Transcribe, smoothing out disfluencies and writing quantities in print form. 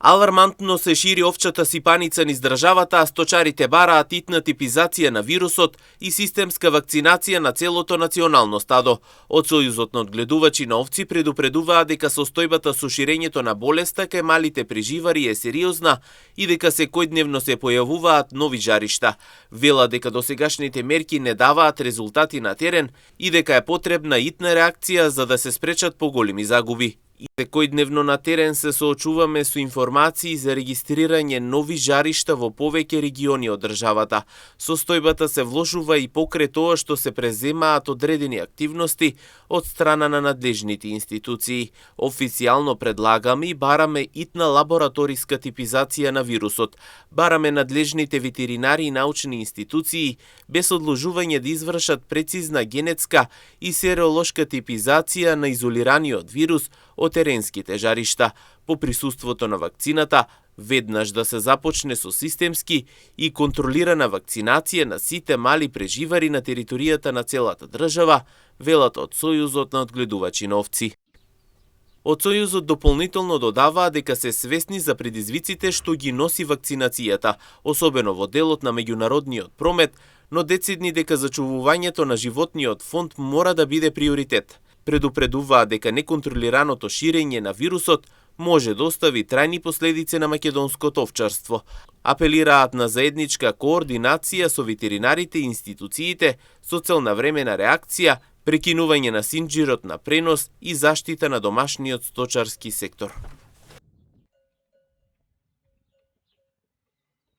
Алармантно се шири овчата сипаница низ државата, а сточарите бараат итна типизација на вирусот и системска вакцинација на целото национално стадо. Од Сојузот на одгледувачи на овци предупредуваат дека состојбата со ширењето на болеста кај малите преживари е сериозна и дека секојдневно се појавуваат нови жаришта. Велат дека досегашните мерки не даваат резултати на терен и дека е потребна итна реакција за да се спречат поголеми загуби. И секојдневно на терен се соочуваме со информации за регистрирање нови жаришта во повеќе региони од државата. Состојбата се влошува и покрај тоа што се преземаат одредени активности од страна на надлежните институции. Официјално предлагаме и бараме итна лабораториска типизација на вирусот. Бараме надлежните ветеринари и научни институции без одложување да извршат прецизна генетска и серолошка типизација на изолираниот вирус од теренските жаришта, по присуството на вакцината, веднаш да се започне со системски и контролирана вакцинација на сите мали преживари на територијата на целата држава, велат од Сојузот на одгледувачи на овци. Од Сојузот дополнително додаваа дека се свесни за предизвиците што ги носи вакцинацијата, особено во делот на меѓународниот промет, но децидни дека зачувувањето на животниот фонд мора да биде приоритет. Предупредуваа дека неконтролираното ширење на вирусот може да остави трајни последици на македонското овчарство. Апелираат на заедничка координација со ветеринарите и институциите со цел на времена реакција, прекинување на синџирот на пренос и заштита на домашниот сточарски сектор.